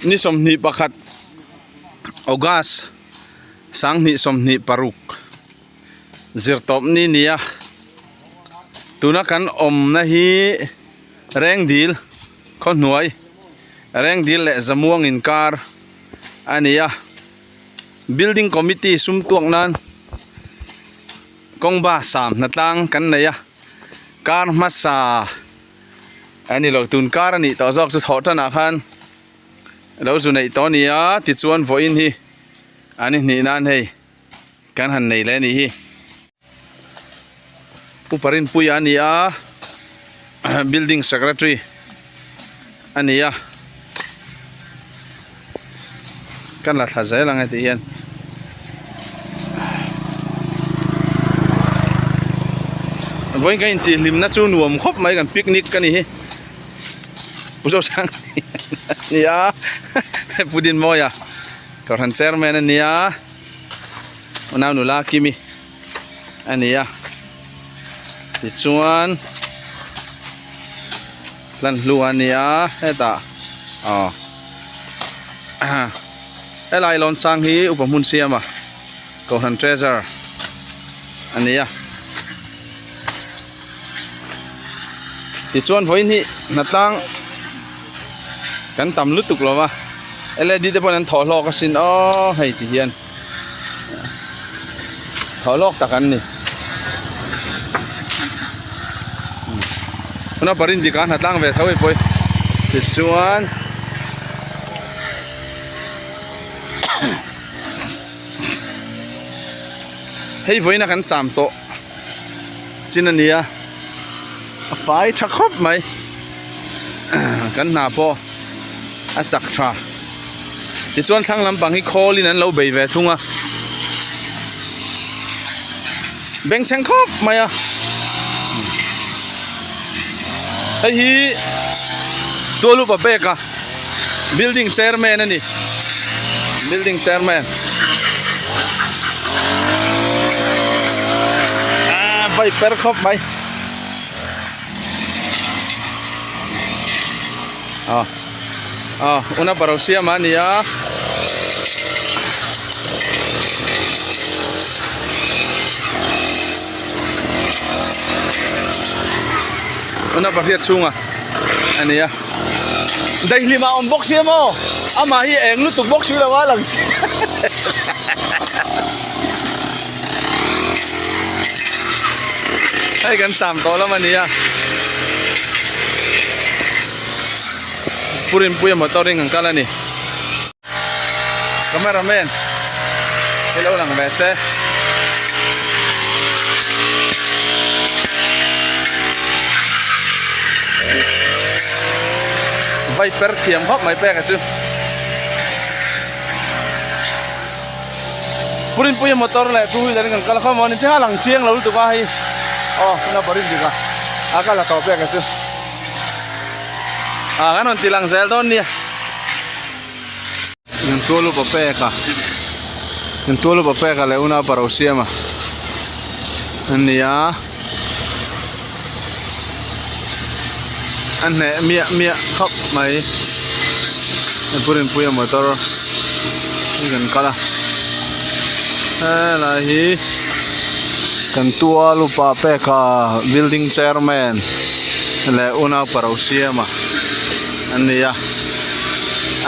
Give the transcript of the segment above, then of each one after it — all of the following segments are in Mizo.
Ni 21 August 2026 zirtawp ni nia tuna kan awmna hi Rengdil khawhnuai Rengdil leh Zamuang inkar a ni a Building Committee sum tuak nan kawngba sam hnatlang kan nei a kar hmasa a ni lo tun kar a nih tawh zawk chu thawh tanah khan lo zu neih tawh a ni a tichuan vawiin hi an inhnih nan hei kan han nei leh a nih hi. Pu Parinpuia a ni a building secretary a ni a kan la thla zel ang e tih hian. Vawiin kan intih hlimna chu nuam khawp mai kan picnic ka ni hi Pu Zosang a ni a Pu Dinmawia Kohhran chairman a ni a. Unau nula Kimi a ni a tichuan hlan hlu a ni a hetah aw helai lawn sang hi upa hmun siama kohhran treasure a ni a tichuan vawiin hi hnatlang kan tam lutuk lo va led te pawhin an thawh hlawk asin aw hei ti hian thawh hlawk tak an ni tuna parin dik a hnatlang ve tho hei pawh hi tichuan hei vawiin a kan sam tawh. Chin a nia a fai tha khawp mai kan hna pawh a chak tha tichuan thlang lampang hi khawl in an lo bei ve thung a bengchheng khawp mai a hei hi tualupa pek a building chairman a ni building chairman ah vai per khawp mai ah ah una paro siam a ni a una pahriat chhunga a ni a. Daihlim ah awm bawk si emaw amah hi eng lutuk bawk si lo a lang chi hei kan sam tawh lam a nia Pu Rinpuia motor in kan kal a ni cameraman hi lo lang ve se. Vai per thiam khawp mai pek a chu. Purinpuia motor leh two wheeler in kan kal khawm a ni chiang a lang chiang lo lutuk a hei aw huna barin dik a a kal a tawh pek a chu. Ah kan rawn ti lang zel dawn nia. Kan tual upa pek a kan tual upa pek a leh una paro siam a an ni a a hneh miah miah khawp mai pu rinpuia motor in kan kal a helai hi kan tual upa pek a building chairman leh una paro siam a. An ni a,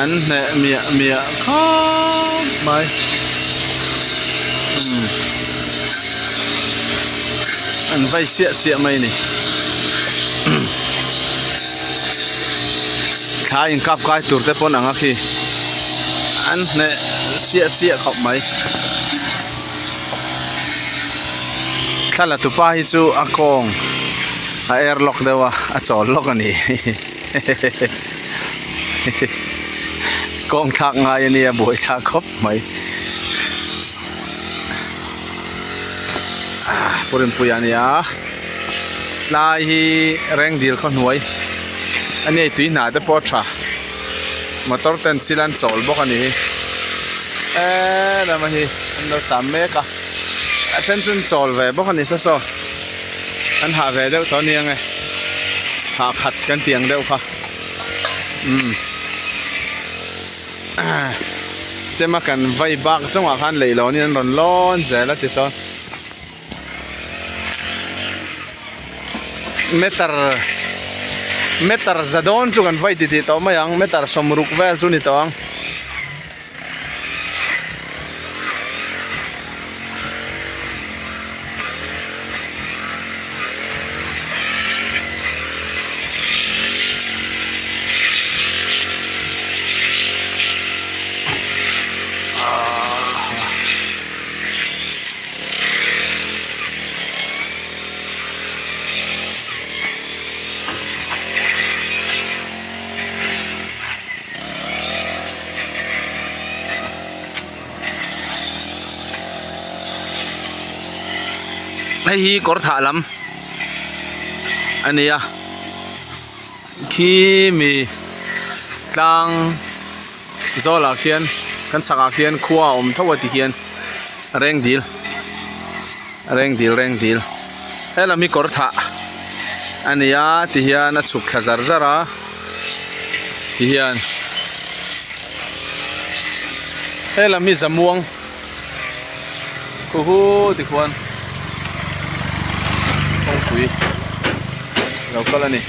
an hneh miah miah khawp mai. Umm an vai siah siah mai a ni. Thla inkap kai tur te pawn ang a khi an hneh siah siah khawp mai. Thla la tupa hi chu a kawng a airlock deuh a, a chawl lawk a ni. Kawng thlak ngai a nia buai thlak khawp mai. Pu Rinpuia a nia tlai hi Rengdil khaw hnuai a nia tui hna te pawh a tha motor ten sil an chawl bawk a ni hi eee lama hi an lo sam mek a a then chu an chawl ve bawk a ni saw saw. An hah ve deuh tawh aniang e hah khat kan tih ang deuh kha umm. Chem a kan vai bak zawngah khan leihlawnin an rawn lawn zel a tisawn meter meter za dawn chu kan vai titih tawh mai ang meter sawmruk vel chu ni tawh ang. Hei hi kawr thah lam a ni a khi mi tlang zawl ah khian kan chhak ah khian khua a awm tho a ti hian reng dil reng dil reng dil helam hi kawr thah a ni a ti hian a chhuk thla zar zar a. Ti hian helam hi zamuang khuhu ti khuan kawngpui lo kal a ni.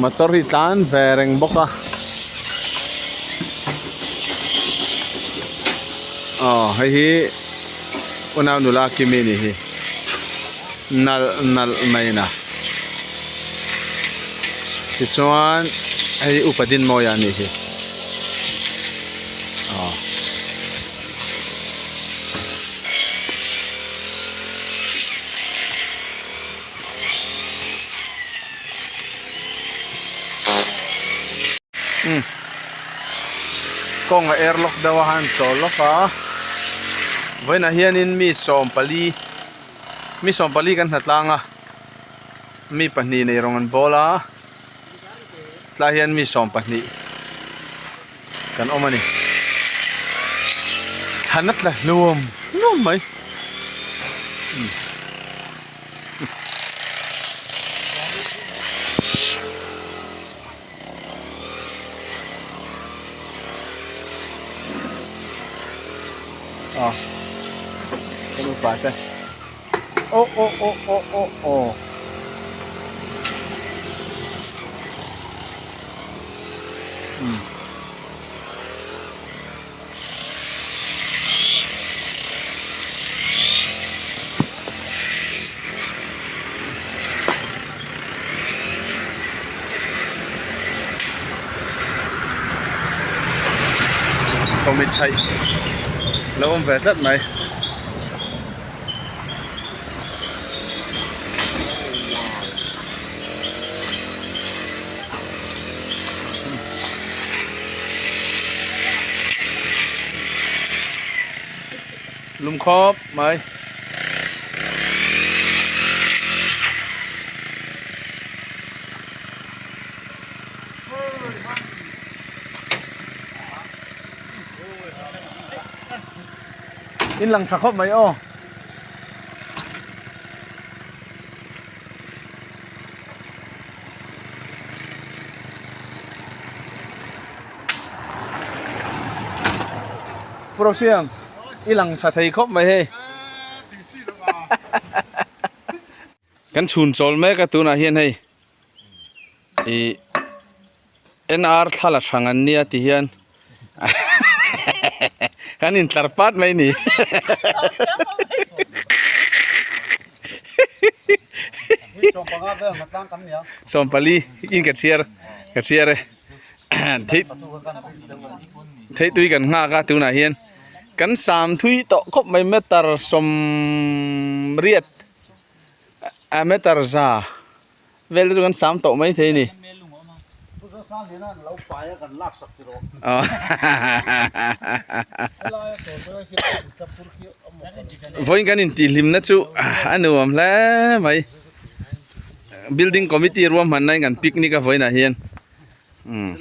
Motor hi tlan ve reng bawk a aw hei hi unau nula kimi ni hi nalh nalh mai na tichuan hei upa dinmawia a nih hi aw. Umm kawng a air lock deuh a han chawl lawk a vawiinah hianin mi sawmpali mi sawmpali kan hnatlang a mi pahnih nei rawng an bawl a tlai hian mi sawmpahnih kan awm a ni thlan a tla hluam hluam mai. Aw kan upa te aw aw aw aw aw aw umm. Tawmi chhaih lo awm ve tlat mai. Lum khawp mai. In lang tha khawp mai aw. Pu Rosiam, i lang tha thei khawp mai hei. Kan chhun chawl mek a tunah hian hei ih NR thla la hrang an nia ti hian kan intlar pat mai ni. Sawmpali in ka chhiar ka chhiar e thei thei tui kan nghak a tunah hian kan sam thui tawh khawp mai meter sawmriat a meter za. Vel te chu kan sam tawh mai thei a ni. Vawiin kan intihhlimna chu a nuam hle mai. Building committee ruahmanna in kan picnic a vawiinah hian umm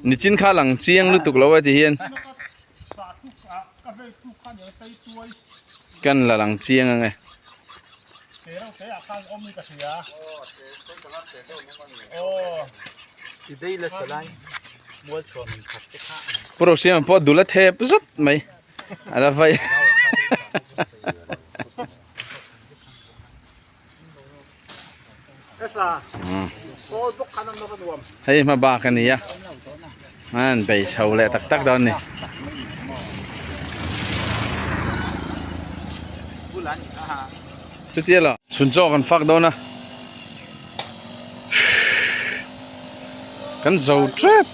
nichin kha lang chiang lutuk lo a ti hian kan la lang chiang ang e. Pu Rosiama pawh dul a thep zut mai a la vai. Hei hma bak a ni a an bei chho leh tak tak dawn a ni. Chutia lo chhun chaw kan fak dawn a kan zo tep.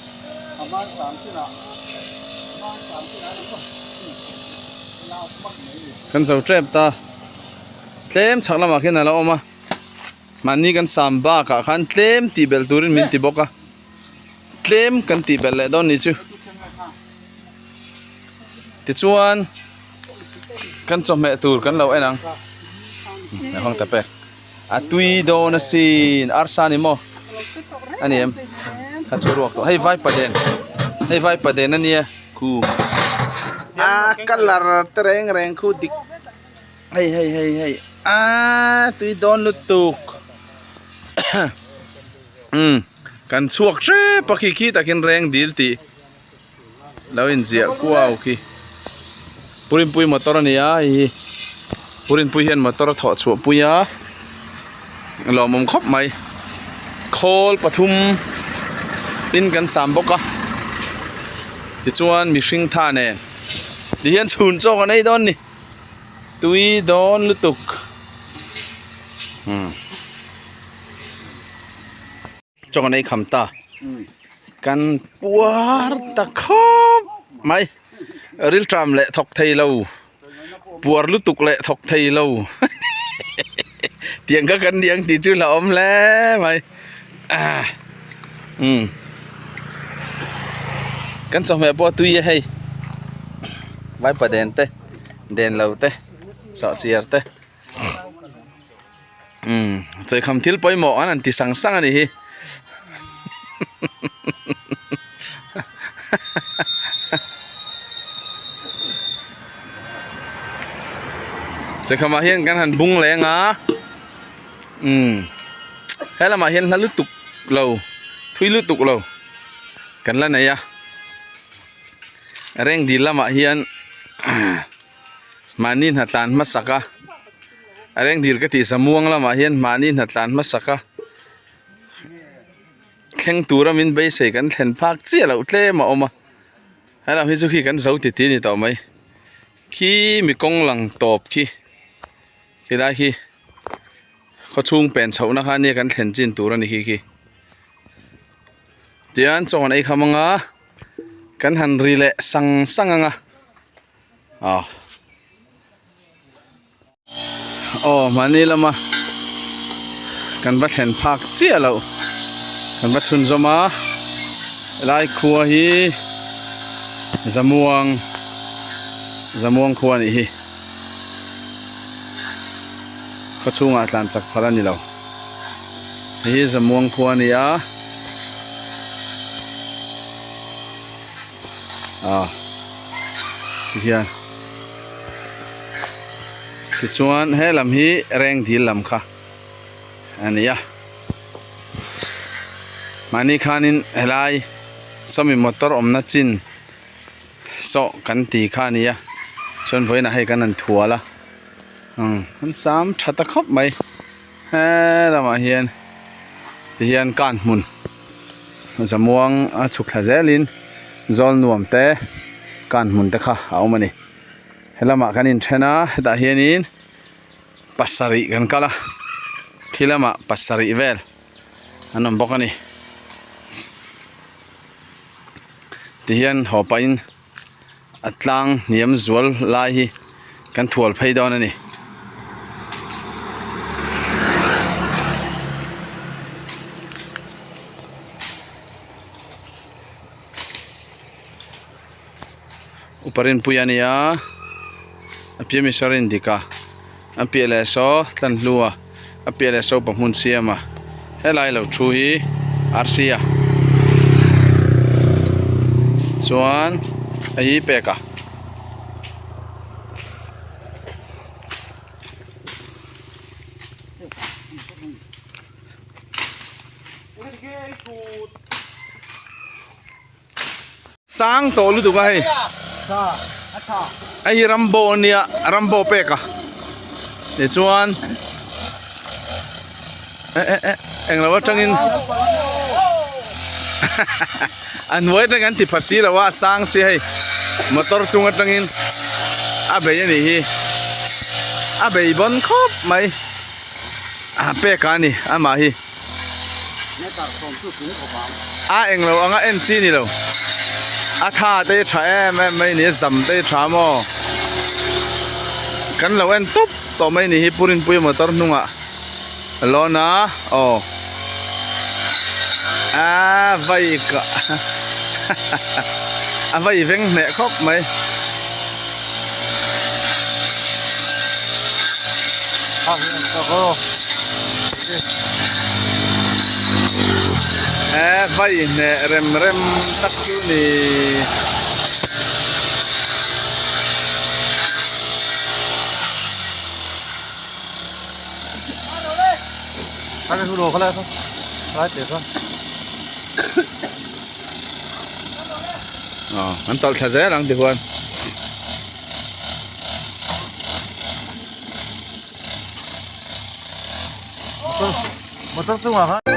Kan zo tep ta. Tlem chhak lamah khian a la awm a, mahni kan sam bakah khan tlem tih belh turin min ti bawk a, tlem kan tih belh leh dawn ni chu. Tichuan kan chawhmeh tur kan lo en ang, a hawng ta pek, a tui dawn asin arsa ni maw a ni em kha chu ruak tawh hei vaipa den hei vaipa den a nia khu a colour te reng reng khu dik. Hei hei hei hei aaa tui dawn lutuk umm kan chhuak hrep a khi khi takin reng dil tih lo inziah kuau khi Purinpui motor a ni a hei hi Purinpui hian motor a thawh chhuah pui a lawmawm khawp mai khawl pathum in kan sam bawk a tichuan mihring tha nen tihian chhun chaw kan ei dawn a ni. Tui dawn lutuk umm chaw kan ei kham ta kan puar ta khawp mai rilṭam leh thawk thei lo puar lutuk leh thawk thei lo tiang kha kan ni ang tih chu hlauhawm hle mai ah umm kan chawhmeh pawh a tui a hei vaipa den te den lo te sawhchiar te umm chawikham thil pawimawh an han ti sang sang a ni hi chawikham ah hian kan han bung leng a umm he lamah hian hla lutuk lo thui lutuk lo kan la nei a reng dil lamah hian mahni hnatlan hmasak a a reng dil ka tih zamuang lamah hian mahni hnatlan hmasak a thleng tura min beisei kan thlen phak chiah loh tlem a awm a helam hi chu khi kan zo titi a ni tawh mai khi mi kawng lang tawp khi khilai khi khawchhung pen chhohna kha nia kan thlen chin tur a ni khi khi tian chaw an ei kham anga kan han ri leh sang sang anga aw aw mahni lama kan va thlen phak chiah loh kan va chhunzawm a helai khua hi zamuang zamuang khua a nih hi. Khaw chhungah tlan chak phal a ni lo. Hei hi Zamuang khua a ni a. Ah tihian tichuan he lam hi reng dil lam kha a ni a. Mahni khanin helai sawmi motor awmna chin. Saw kan ti kha a nia chuan vawiinah hei kan han thual a umm an sam tha ta khawp mai he lamah hian ti hian kan hmun zamuang a chhuk thla zelin zawl nuam te kan hmun te kha a awm a ni he lamah kan inthen a hetah hianin pasarih kan kal a khi lamah pasarih vel an awm bawk a ni. Tihian haw pahin a tlang hniam zual lai hi kan thual phei dawn a ni. Upa Rinpuia a ni a a piah mi saw Rindika a piah leh saw Tlanhlua a piah leh saw Upa Hmunsiama helai lo thu hi Rc-a chuan hei hi Peka. Sang tawh lutuk a hei. Hei hi Rambo a nia, Rambo pek a. Tichuan eh eh eh englo atangin a hnuai atangin an ti pha si lo a, a sang si hei. Motor chung atangin a bei a nih hi. A bei bawn khawp mai. A pek a ni amah hi. A englo anga en chi ni lo. A tha te hi tha em em mai ni a zam te hi tha maw. Kan lo en tawp tawh mai ni hi Pu Rinpuia motor hnungah a lawn a aw. A vai ka a vai veng hneh khawp mai. He vai hneh rem rem tak chu ni. Aw an tawlh thla zel ang tihuan. Motor chungah khan.